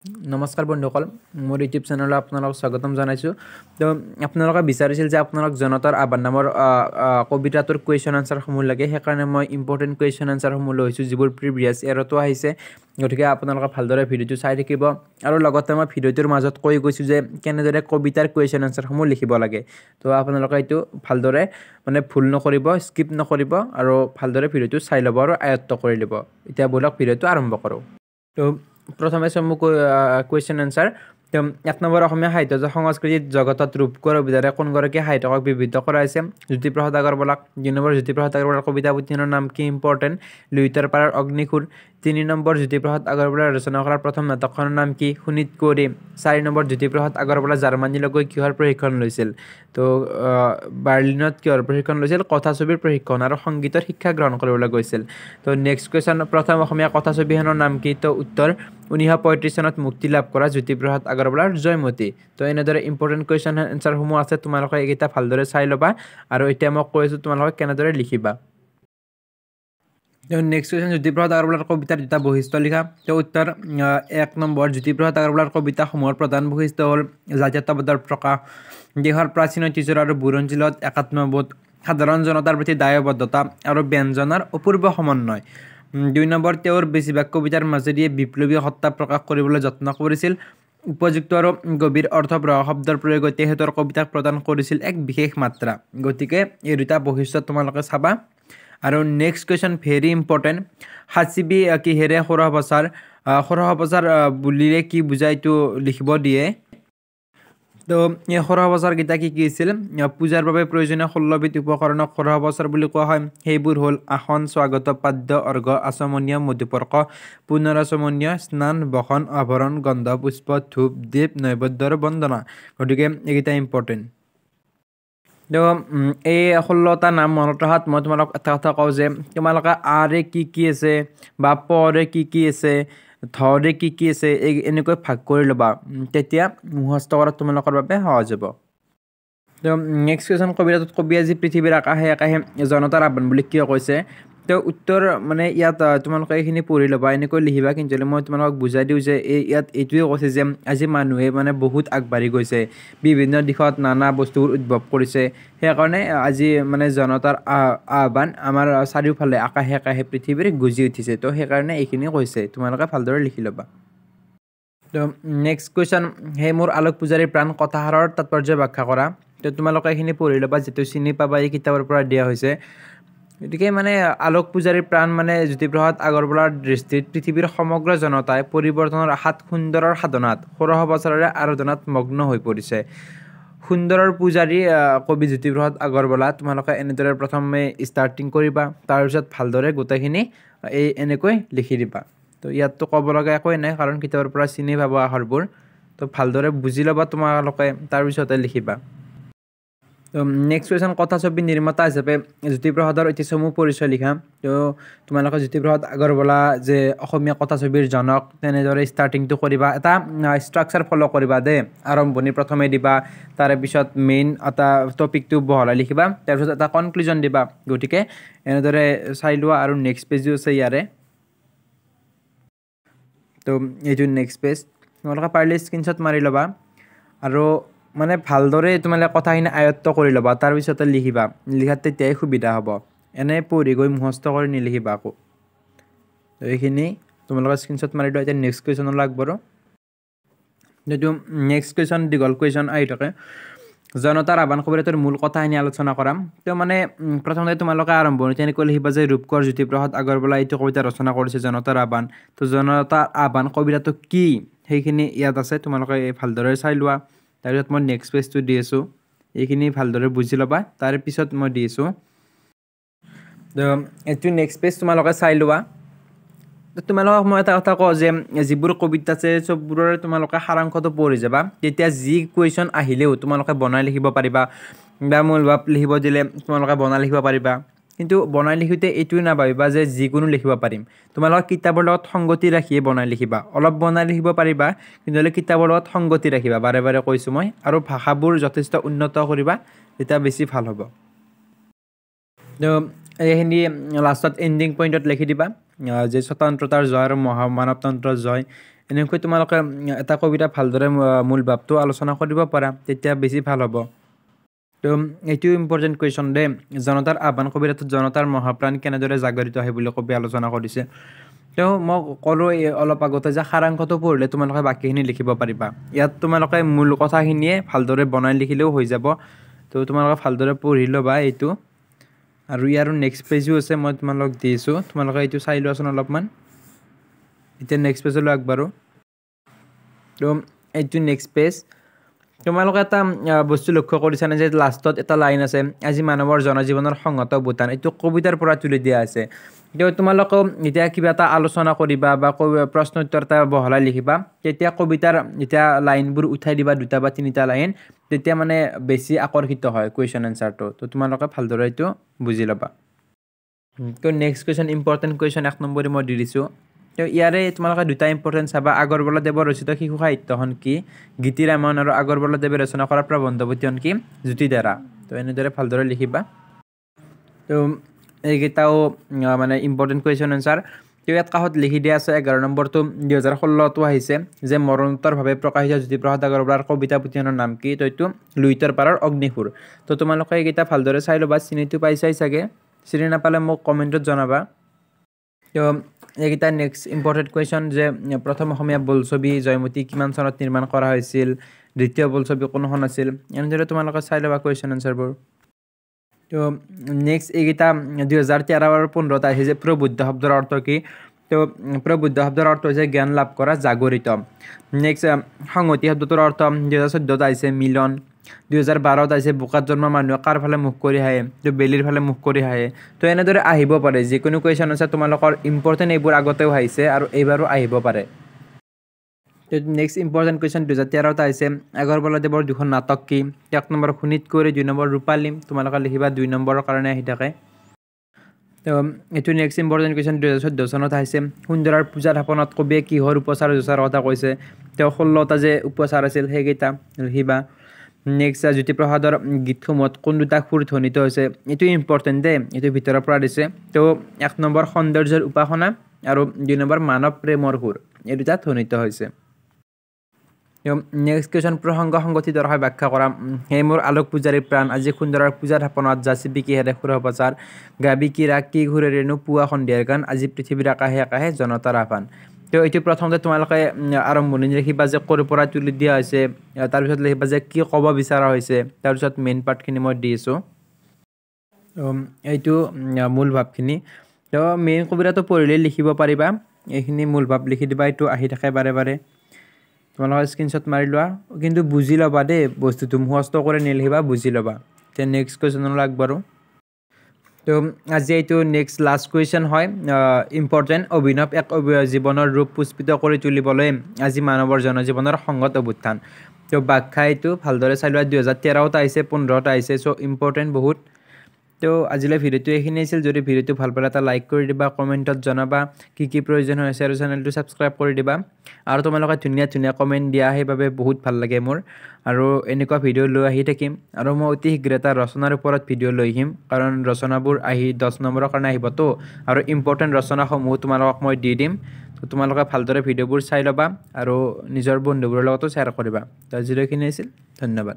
নমস্কাৰ বন্ধুসকল, মোৰ ইউটিউব চেনেলত আপোনালোকক স্বাগতম জনাইছোঁ। তো আপোনালোকে বিচাৰিছিল যে আপোনালোক জনতাৰ আহ্বান নামৰ কবিতাটোৰ কুৱেশ্যন আনচাৰসমূহ লাগে, সেইকাৰণে মই ইম্পৰ্টেণ্ট কুৱেশ্যন আনচাৰসমূহ লৈ আহিছোঁ, যিবোৰ প্ৰিভিয়াছ ইয়েৰতো আহিছে। গতিকে আপোনালোকে ভালদৰে ভিডিঅ'টো চাই থাকিব আৰু লগতে মই ভিডিঅ'টোৰ মাজত কৈ গৈছোঁ যে কেনেদৰে কবিতাৰ কুৱেশ্যন আনচাৰসমূহ লিখিব লাগে। তো আপোনালোকে এইটো ভালদৰে মানে ভুল নকৰিব, স্কিপ নকৰিব আৰু ভালদৰে ভিডিঅ'টো চাই ল'ব আৰু আয়ত্ব কৰি ল'ব। এতিয়া ব'লক ভিডিঅ'টো আৰম্ভ কৰোঁ। তো প্ৰথমে চমু কুৱেশ্যন এনচাৰ। তো 1 নম্বৰ, অসমীয়া সাহিত্য সংস্কৃতিত জগতত ৰূপকোঁৱৰ অভিধাৰে কোনগৰাকী সাহিত্যকক বিভূত কৰাইছে? জ্যোতিপ্ৰসাদ আগৰৱালাক। 2 নম্বৰ, জ্যোতিপ্ৰসাদ আগৰৱালাৰ কবিতা পুথিখনৰ নাম কি? ইম্পৰ্টেণ্ট, লুইতৰ পাৰৰ অগ্নিসুৰ। 3 নম্বৰ, জ্যোতিপ্ৰসাদ আগৰৱালাই ৰচনা কৰা প্ৰথম নাটকখনৰ নাম কি? শোণিত কুঁৱৰী। 4 নম্বৰ, জ্যোতিপ্ৰসাদ আগৰৱালা জাৰ্মানীলৈ গৈ কিহৰ প্ৰশিক্ষণ লৈছিল? তো বাৰ্লিনত কিহৰ প্ৰশিক্ষণ লৈছিল? কথাছবিৰ প্ৰশিক্ষণ আৰু সংগীতৰ শিক্ষা গ্ৰহণ কৰিবলৈ গৈছিল। তো নেক্সট কুৱেশ্যন, প্ৰথম অসমীয়া কথাছবিখনৰ নাম কি? তো উত্তৰ 1935 চনত মুক্তি লাভ কৰা জ্যোতিপ্ৰসাদ আগৰৱালাৰ জয়মতী। তো এনেদৰে ইম্পৰ্টেণ্ট কুৱেশ্যন এনচাৰসমূহ আছে, তোমালোকে এইকেইটা ভালদৰে চাই ল'বা। আৰু এতিয়া মই কৈ আছোঁ তোমালোকে কেনেদৰে লিখিবা। নেক্সট কুৱেশ্যন, জ্যোতিপ্ৰসাদ আগৰৱালাৰ কবিতাৰ দুটা বৈশিষ্ট্য লিখা। তো উত্তৰ 1 নম্বৰ, জ্যোতিপ্ৰসাদ আগৰৱালাৰ কবিতাসমূহৰ প্ৰধান বৈশিষ্ট্য হ'ল জাতীয়তাবাদৰ প্ৰকাশ, দেশৰ প্ৰাচীন ঐতিহ্যৰ আৰু বুৰঞ্জীৰ লগত একাত্মবোধ, সাধাৰণ জনতাৰ প্ৰতি দায়বদ্ধতা আৰু ব্যঞ্জনাৰ অপূৰ্ব সমন্বয়। 2 নম্বৰ, তেওঁৰ বেছিভাগ কবিতাৰ মাজেদিয়ে বিপ্লৱী সত্তা প্ৰকাশ কৰিবলৈ যত্ন কৰিছিল। উপযুক্ত আৰু গভীৰ অৰ্থবহ শব্দৰ প্ৰয়োগে তেখেতৰ কবিতাক প্ৰদান কৰিছিল এক বিশেষ মাত্ৰা। গতিকে এই দুটা বৈশিষ্ট্য তোমালোকে চাবা। আৰু নেক্সট কুৱেশ্যন ভেৰি ইম্পৰ্টেণ্ট, সাঁচিবি কিহেৰে ষোড়শ বছৰ, ষোড়শ বছৰ বুলিলে কি বুজায় এইটো লিখিব দিয়ে। তো এই ষোড়শ বছৰকেইটা কি কি আছিল? পূজাৰ বাবে প্ৰয়োজনীয় 16বিধ উপকৰণক ষোড়শ বছৰ বুলি কোৱা হয়। সেইবোৰ হ'ল আসন, স্বাগত, পাদ্য, অৰ্ঘ, আচমনীয়, মধুপৰ্ক, পুনৰাচমনীয়, স্নান, বসন, আভৰণ, গন্ধ, পুষ্প, ধূপ, দীপ, নৈবেদ্য আৰু বন্দনা। গতিকে এইকেইটা ইম্পৰ্টেণ্ট। তো এই 16টা নাম মনত ৰখাত মই তোমালোক এটা কথা কওঁ যে তোমালোকে আৰে কি কি আছে বা পৰে কি কি আছে, ধৰে কি কি আছে, এই এনেকৈ ভাগ কৰি ল'বা, তেতিয়া মুখস্থ কৰাত তোমালোকৰ বাবে সহজ হ'ব। তো নেক্সট কুৱেশ্যন, কবিতাটোত কবি আজি পৃথিৱীৰ আকাশে আকাশে জনতাৰ আহ্বান বুলি কিয় কৈছে? তো উত্তৰ মানে ইয়াত তোমালোকে এইখিনি পঢ়ি ল'বা, এনেকৈ লিখিবা। কিন্তু মই তোমালোকক বুজাই দিওঁ যে এই ইয়াত এইটোৱে কৈছে যে আজি মানুহে মানে বহুত আগবাঢ়ি গৈছে, বিভিন্ন দিশত নানা বস্তুবোৰ উদ্ভৱ কৰিছে, সেইকাৰণে আজি মানে জনতাৰ আহ্বান আমাৰ চাৰিওফালে আকাশে আকাশে পৃথিৱীৰ গুজি উঠিছে। তো সেইকাৰণে এইখিনি কৈছে, তোমালোকে ভালদৰে লিখি ল'বা। তো নেক্সট কুৱেশ্যন, সেই মোৰ আলোক পূজাৰীৰ প্ৰাণ কথাষাৰৰ তাৎপৰ্য ব্যাখ্যা কৰা। তো তোমালোকে এইখিনি পঢ়ি ল'বা, যিটো চিনি পাবা এই কিতাপৰ পৰা দিয়া হৈছে। গতিকে মানে আলোক পূজাৰীৰ প্ৰাণ মানে জ্যোতিপ্ৰসাদ আগৰৱালাৰ দৃষ্টিত পৃথিৱীৰ সমগ্ৰ জনতাই পৰিৱৰ্তনৰ আশাত সুন্দৰৰ সাধনাত ষোড়শ বছৰৰে আৰাধনাত মগ্ন হৈ পৰিছে। সুন্দৰৰ পূজাৰী কবি জ্যোতিপ্ৰসাদ আগৰৱালা। তোমালোকে এনেদৰে প্ৰথমে ষ্টাৰ্টিং কৰিবা, তাৰপিছত ভালদৰে গোটেইখিনি এই এনেকৈ লিখি দিবা। তো ইয়াততো ক'ব লগা একোৱেই নাই, কাৰণ কিতাপৰ পৰা চিনি পাব আখৰবোৰ। তো ভালদৰে বুজি ল'বা তোমালোকে, তাৰপিছতে লিখিবা। তো নেক্সট কুৱেশ্যন, কথাছবি নিৰ্মাতা হিচাপে জ্যোতিপ্ৰসাদৰ এটি চমু পৰিচয় লিখা। তো তোমালোকে জ্যোতিপ্ৰসাদ আগৰৱালা যে অসমীয়া কথাছবিৰ জনক, তেনেদৰে ষ্টাৰ্টিংটো কৰিবা, এটা ষ্ট্ৰাকচাৰ ফ'ল' কৰিবা দেই। আৰম্ভণি প্ৰথমে দিবা, তাৰে পিছত মেইন এটা টপিকটো বহলাই লিখিবা, তাৰপিছত এটা কনক্লুজন দিবা। গতিকে এনেদৰে চাই লোৱা। আৰু নেক্সট পেজো আছে ইয়াৰে, তো এইটো নেক্সট পেজ, তোমালোকে পাৰিলে স্ক্ৰীনশ্বট মাৰি ল'বা আৰু মানে ভালদৰে তোমালোকে কথাখিনি আয়ত্ব কৰি ল'বা, তাৰপিছতে লিখিবা। লিখাত তেতিয়াই সুবিধা হ'ব, এনেই পঢ়ি গৈ মুখস্থ কৰি নিলিখিবা আকৌ। এইখিনি তোমালোকে স্ক্ৰীনশ্বট মাৰি লোৱা। এতিয়া নেক্সট কুৱেশ্যনলৈ আগবাঢ়ো। এইটো নেক্সট কুৱেশ্যন দীঘল কুৱেশ্যন আহি থাকে, জনতাৰ আহ্বান কবিতাটোৰ মূল কথাখিনি আলোচনা কৰাম। তো মানে প্ৰথমতে তোমালোকে আৰম্ভণি তেনেকৈ লিখিবা যে ৰূপকোঁৱৰ জ্যোতিপ্ৰসাদ আগৰৱালাই এইটো কবিতা ৰচনা কৰিছে জনতাৰ আহ্বান। তো জনতাৰ আহ্বান কবিতাটো কি সেইখিনি ইয়াত আছে, তোমালোকে ভালদৰে চাই লোৱা। তাৰপিছত মই নেক্সট পেজটো দি আছোঁ, এইখিনি ভালদৰে বুজি ল'বা, তাৰ পিছত মই দি আছোঁ। তো এইটো নেক্সট পেজ তোমালোকে চাই লোৱা। তোমালোকক মই এটা কথা কওঁ যে যিবোৰ কবিতা আছে চববোৰৰে তোমালোকে সাৰাংশটো পঢ়ি যাবা, তেতিয়া যি কুৱেশ্যন আহিলেও তোমালোকে বনাই লিখিব পাৰিবা, বা মূলভাৱ লিখিব দিলে তোমালোকে বনাই লিখিব পাৰিবা। কিন্তু বনাই লিখোঁতে এইটোৱে নাভাবিবা যে যিকোনো লিখিব পাৰিম, তোমালোকে কিতাপৰ লগত সংগতি ৰাখিয়ে বনাই লিখিবা। অলপ বনাই লিখিব পাৰিবা, কিন্তু হ'লে কিতাপৰ লগত সংগতি ৰাখিবা, বাৰে বাৰে কৈছোঁ মই। আৰু ভাষাবোৰ যথেষ্ট উন্নত কৰিবা, তেতিয়া বেছি ভাল হ'ব। তো এইখিনি লাষ্টত এণ্ডিং পইণ্টত লিখি দিবা যে স্বতন্ত্ৰতাৰ জয় আৰু মহামানৱতন্ত্ৰৰ জয়, এনেকৈ তোমালোকে এটা কবিতা ভালদৰে মূল ভাৱটো আলোচনা কৰিব পাৰা, তেতিয়া বেছি ভাল হ'ব। তো এইটো ইম্পৰ্টেণ্ট কুৱেশ্যন দেই। জনতাৰ আহ্বান কবিতাটোত জনতাৰ মহাপ্ৰাণ কেনেদৰে জাগৰিত হয় বুলি কবি আলোচনা কৰিছে। তেওঁ মই ক'লোঁ অলপ আগতে যে সাৰাংশটো পঢ়িলে তোমালোকে বাকীখিনি লিখিব পাৰিবা। ইয়াত তোমালোকে মূল কথাখিনিয়ে ভালদৰে বনাই লিখিলেও হৈ যাব। তো তোমালোকে ভালদৰে পঢ়ি ল'বা এইটো। আৰু ইয়াৰ নেক্সট পেজো আছে, মই তোমালোক দিছোঁ, তোমালোকে এইটো চাই লোৱাচোন অলপমান। এতিয়া নেক্সট পেজলৈ আগবাঢ়ো। তো এইটো নেক্সট পেজ। তোমালোকে এটা বস্তু লক্ষ্য কৰিছানে যে লাষ্টত এটা লাইন আছে, আজি মানৱৰ জনজীৱনৰ সংহত ভূটান, এইটো কবিতাৰ পৰা তুলি দিয়া আছে। তো তোমালোকেও যেতিয়া কিবা এটা আলোচনা কৰিবা বা প্ৰশ্ন উত্তৰ এটা বহলাই লিখিবা, তেতিয়া কবিতাৰ যেতিয়া লাইনবোৰ উঠাই দিবা, দুটা বা তিনিটা লাইন, তেতিয়া মানে বেছি আকৰ্ষিত হয় কুৱেশ্যন এনচাৰটো। তো তোমালোকে ভালদৰে এইটো বুজি ল'বা। তো নেক্সট কুৱেশ্যন ইম্পৰ্টেণ্ট কুৱেশ্যন 1 নম্বৰে মই দি দিছোঁ। তো ইয়াৰে তোমালোকে দুটা ইম্পৰ্টেণ্ট চাবা। আগৰৱালাদেৱৰ ৰচিত শিশু সাহিত্যখন কি? গীতি ৰামায়ণ। আৰু আগৰৱালাদেৱে ৰচনা কৰা প্ৰবন্ধপুথিখন কি? জ্যোতিধাৰা। তো এনেদৰে ভালদৰে লিখিবা। তো এইকেইটাও মানে ইম্পৰ্টেণ্ট কুৱেশ্যন এনচাৰ। তো ইয়াত কাষত লিখি দিয়া আছে 11 নম্বৰটো 2016তো আহিছে যে মৰণোত্তৰভাৱে প্ৰকাশিত জ্যোতিপ্ৰসাদ আগৰৱালাৰ কবিতা পুথিখনৰ নাম কি? তো এইটো লুইতৰ পাৰৰ অগ্নিসুৰ। তো তোমালোকে এইকেইটা ভালদৰে চাই ল'বা, চিনিটো পাইছাই চাগে, চিনি নাপালে মোক কমেণ্টত জনাবা। তো এইকেইটা নেক্সট ইম্পৰ্টেণ্ট কুৱেশ্যন যে প্ৰথম অসমীয়া বোলছবি জয়মতী কিমান চনত নিৰ্মাণ কৰা হৈছিল, দ্বিতীয় বোলছবি কোনখন আছিল, এনেদৰে তোমালোকে চাই ল'বা কুৱেশ্যন এনচাৰবোৰ। তো নেক্সট এইকেইটা 2013 আৰু 15ত আহিছে যে প্ৰবুদ্ধ শব্দৰ অৰ্থ কি? তো প্ৰবুদ্ধ শব্দৰ অৰ্থ হৈছে জ্ঞান লাভ কৰা, জাগৰিত। নেক্সট সংহতি শব্দটোৰ অৰ্থ 2014ত আহিছে মিলন। 2012ত আহিছে বোকাত জন্ম মানুহে কাৰ ফালে মুখ কৰি হাঁহে? তো বেলিৰ ফালে মুখ কৰি হাঁহে। তো এনেদৰে আহিব পাৰে যিকোনো কুৱেশ্যন আছে তোমালোকৰ ইম্পৰ্টেণ্ট, এইবোৰ আগতেও আহিছে আৰু এইবাৰো আহিব পাৰে। তো নেক্সট ইম্পৰ্টেণ্ট কুৱেশ্যন 2013ত আহিছে আগৰৱালাদেৱৰ দুখন নাটক কি? 1 নম্বৰ শোণিত কুঁৱৰী, 2 নম্বৰ ৰূপালীম। তোমালোকে লিখিবা 2 নম্বৰৰ কাৰণে আহি থাকে। তো এইটো নেক্সট ইম্পৰ্টেণ্ট কুৱেশ্যন 2014 চনত আহিছে সুন্দৰৰ পূজা থাপনাত কবিয়ে কিহৰ উপচাৰ যচাৰ কথা কৈছে? তেওঁ 16টা যে উপচাৰ আছিল সেইকেইটা লিখিবা। নেক্সট জ্যোতিপ্ৰসাদৰ গীতসমূহত কোন দুটা সুৰ ধ্বনিত হৈছে? এইটো ইম্পৰ্টেণ্ট দেই, এইটো ভিতৰৰ পৰা দিছে। তো 1 নম্বৰ সৌন্দৰ্যৰ উপাসনা আৰু 2 নম্বৰ মানৱ প্ৰেমৰ সুৰ, এই দুটা ধ্বনিত হৈছে। নেক্সট কুৱেশ্যন প্ৰসংগ সংগতি দৰ্শাই ব্যাখ্যা কৰা। হে মোৰ আলোক পূজাৰী প্ৰাণ, আজি সুন্দৰৰ পূজা থাপনাত যাচিবি কিহেৰে সুৰপচাৰ, গাবি কি ৰাগ কি সুৰেৰেনো পুৱা সন্ধিয়াৰ গান, আজি পৃথিৱীৰ আকাশে আকাশে জনতাৰ আহ্বান। তো এইটো প্ৰথমতে তোমালোকে আৰম্ভণি লিখিবা যে ক'ৰ পৰা তুলি দিয়া হৈছে, তাৰপিছত লিখিবা যে কি ক'ব বিচৰা হৈছে, তাৰপিছত মেইন পাৰ্টখিনি মই দি আছোঁ। এইটো মূল ভাৱখিনি। তো মেইন কবিতাটো পঢ়িলেই লিখিব পাৰিবা, এইখিনি মূল ভাৱ লিখি দিবা, এইটো আহি থাকে বাৰে বাৰে। তোমালোকে স্ক্ৰীনশ্বট মাৰি লোৱা, কিন্তু বুজি ল'বা দেই বস্তুটো, মুখস্থ কৰি নিলিখিবা, বুজি ল'বা। এতিয়া নেক্সট কুৱেশ্যনলৈ আগবাঢ়োঁ। তো আজি এইটো নেক্সট লাষ্ট কুৱেশ্যন হয়, ইম্পৰ্টেণ্ট। অভিনৱ এক জীৱনৰ ৰূপ পুষ্পিত কৰি তুলিবলৈ আজি মানৱৰ জনজীৱনৰ সংগত অভ্যুত্থান। তো ব্যাখ্যা এইটো ভালদৰে চাই লোৱা। 2013ত আহিছে, 15ত আহিছে, চ' ইম্পৰ্টেণ্ট বহুত। তো আজিলৈ ভিডিঅ'টো এইখিনি আছিল। যদি ভিডিঅ'টো ভাল পালে এটা লাইক কৰি দিবা, কমেণ্টত জনাবা কি কি প্ৰয়োজন হৈ আছে, আৰু চেনেলটো ছাবস্ক্ৰাইব কৰি দিবা। আৰু তোমালোকে ধুনীয়া ধুনীয়া কমেণ্ট দিয়া, সেইবাবে বহুত ভাল লাগে মোৰ। আৰু এনেকুৱা ভিডিঅ' লৈ আহি থাকিম। আৰু মই অতি শীঘ্ৰে এটা ৰচনাৰ ওপৰত ভিডিঅ' লৈ আহিম, কাৰণ ৰচনাবোৰ আহি 10 নম্বৰৰ কাৰণে আহিবতো, আৰু ইম্পৰ্টেণ্ট ৰচনাসমূহ তোমালোকক মই দি দিম। তো তোমালোকে ভালদৰে ভিডিঅ'বোৰ চাই ল'বা আৰু নিজৰ বন্ধুবোৰৰ লগতো শ্বেয়াৰ কৰিবা। তো আজিলৈ এইখিনি আছিল, ধন্যবাদ।